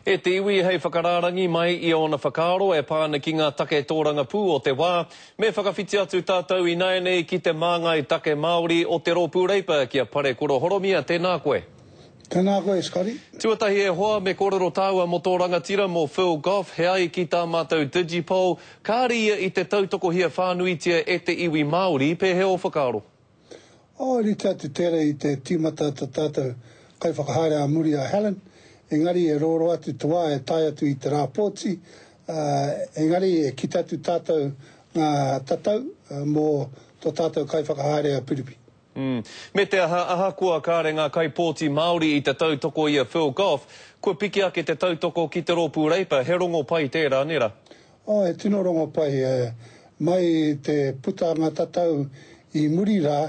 E te iwi hei whakarārangi mai i ōna whakaaro e pā ana ki ngā take tōrangapū o te wā, me whakawhiti atu tātou ināianei ki te māngai take Māori o te Rōpū Reipa ki a Parekura Horomia, tēnā koe. Tēnā koe, Scotty. Tuatahi e hoa, me kōrero tāua mō tō rangatira, mō Phil Goff, he ai ki tā mātou Digipoll, kāre ia i te tautokohia whānuitia e te iwi Māori, pēhea ō whakaaro? Oh, rite atu tērā i te tīmata ta tātou kaiwhakahaere ā muri a Helen, engari e rōrō atu te wā e tae atu i te rā pōti, ā, engari e kite atu tātou ngā tatau mō tō tātou kaiwhakahaere a Piripi. Mm. Me te aha, ahakoa kāre ngā kaipōti Māori i te tautoko i a Phil Goff, kua piki ake te tautoko ki te Rōpū Reipa, he rongo pai tērā, nē rā? Oh, he tino rongo pai. Mai i te putanga tatau i muri rā,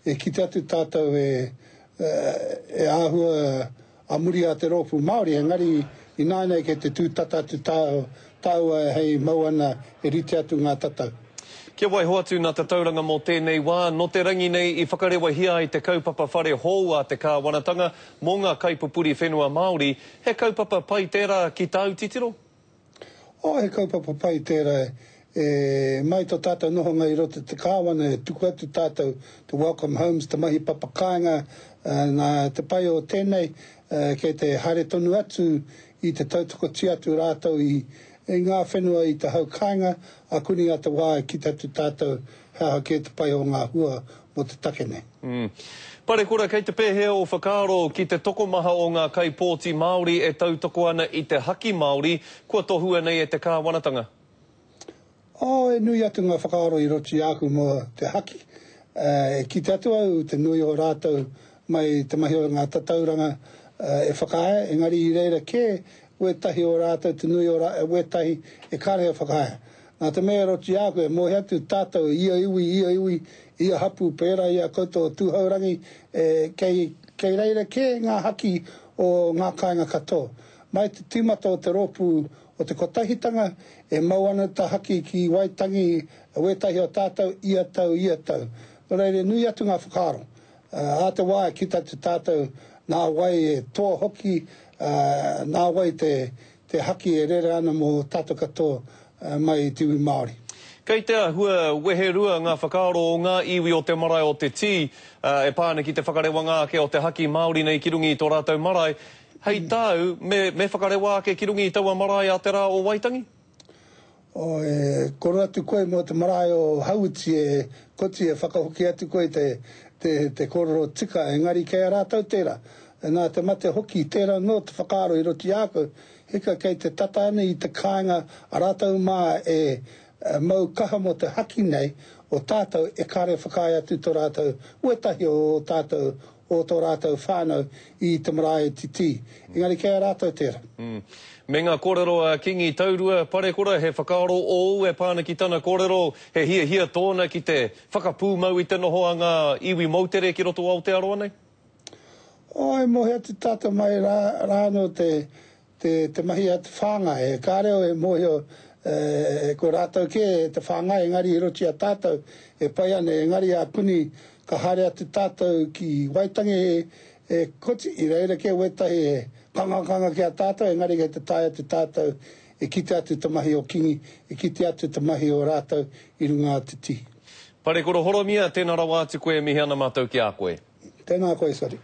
e kite atu tātou e, e āhua a muri a te Rōpū Māori, engari ināianei kei te tū tata atu tāua hei mau ana e rite atu ngā tatau. Kia waiho atu nā tatauranga mō tēnei wā, nō te rangi nei i whakarewahia ai te kaupapa whare hou a te kāwanatanga mō ngā kaipupuri whenua Māori, he kaupapa pai tērā ki tāu titiro? Oh, he kaupapa pai tērā e, mai tō tātou nohonga i roto i te kāwana e tuku atu tātou te welcome homes, te mahi papa kāinga, nā te pai o tēnei, kei te haere tonu atu i te tautokotia atu rātou i ngā whenua i te hau kāinga, a kuni a te wā e kite atu tātou he aha kē te pai o ngā hua mō te take nei. Mm. Parekura, kei te pēhea ō whakaaro ki te tokomaha o ngā kaipōti Māori e tautoko ana i te haki Māori kua tohua nei e te kāwanatanga? Oh, e nui atu ngā whakaaro i roto i āku mō te haki. E kite atu au te nui o rātou mai i te mahi o ngā tatauranga e whakaae, engari i reira kē wētahi o rātou, te nui o wētahi e kāre e whakaae. Nā te mea e roto i a koe, mōhio atu tātou, ia iwi, ia iwi, ia hapū pērā i a koutou o Tūhourangi, e, kei, kei reira kē ngā haki o ngā kāinga katoa. Mai te tīmata o te rōpū o te Kotahitanga, e mau ana ta haki ki Waitangi wētahi o tātou ia tau, ia tau. Nō reira, e nui atu ngā whakaaro. Ā te wā e kite atu tātou nā wai e toa hoki, ā, nā wai te, Te haki e rere ana mō tātou katoa mai i te iwi Māori. Kei te āhua weherua ngā whakaaro o ngā iwi o te marae o Te Tī e pā ana ki te whakarewanga ake o te haki Māori nei ki runga i tō rātou marae. Hei tāu, me, me whakarewa ake ki runga i taua marae a te rā o Waitangi? Oh, e koro atu koe mō te marae o Hauiti e koti e whakahoki atu koe te, te, te kōrero tika, engari kei a rātou tērā. Nā te mate hoki, tērā anō te whakaaro i roto i a koe, hika kei te tata ana i te kāinga a rātou mā e mau kaha mō te haki nei o tātou e kāre whakaae atu tō rātou, wētahi o tātou, o tō rātou whānau i te marae titī. Engari kei a rātou tērā. Me ngā kōrero a Kingi Taurua Parekura, he whakaaro ōu e pā ana ki tana kōrero, he hiahia tōna ki te whakapūmau i te noho a ngā iwi moutere ki roto o Aotearoa nei? Oh, e mōhio atu tātou mai rā, rā anō te, te, te mahi a te whāngai. E kāre au e mōhio, e, ko rātou kē te whāngai, engari i roto i a tātou e pai ana, engari a kuni ka haere atu tātou ki Waitangi e, e koti, i reira kē wētahi e kangakanga ki a tātou, engari kei te tae atu tātou e kite atu te mahi o Kingi, e kite atu te mahi o rātou i runga a te tī. Parekura Horomia, tēnā rawa atu koe e mihi ana mātou ki a koe. Tēnā koe Sari.